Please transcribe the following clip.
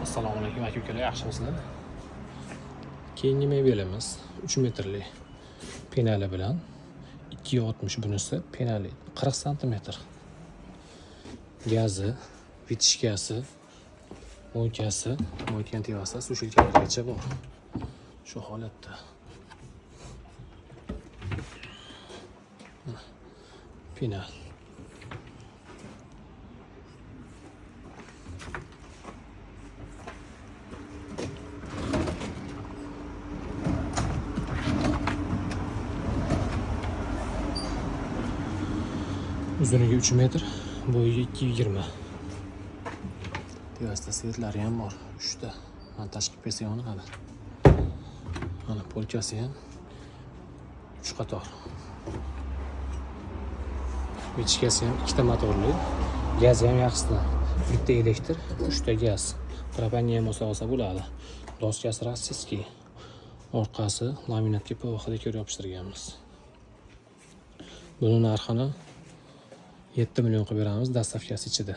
Assalomu alaykum, aka ukalar, yaxshimisizlar? Keyingi mebelimiz 3 metrli penali bilan 2,60, bunisi penali 40 santimetr. Gazi, вытяжка si, мойка si, мойка ni tevasida сушилка largacha bor. Shu holatda. Mana, penal. Uzunligi 3 metr, bo'yi 2,20. Tevasida свет lari ham bor, 3 ta. Montaj qilib bersa yonadi. Mana полка si ham 3 qator. Вытяжка si ham ikkita motorli, gazi ham yaxshisidan. Bitta elektr, 3 ta gaz. Propanga ham olsa olsa bo'ladi. Doskasi российский. Orqasi laminatga PVX ko'rib yopishtirganmiz. Buni narxini 7 million qilib beramiz, доставка si ichida.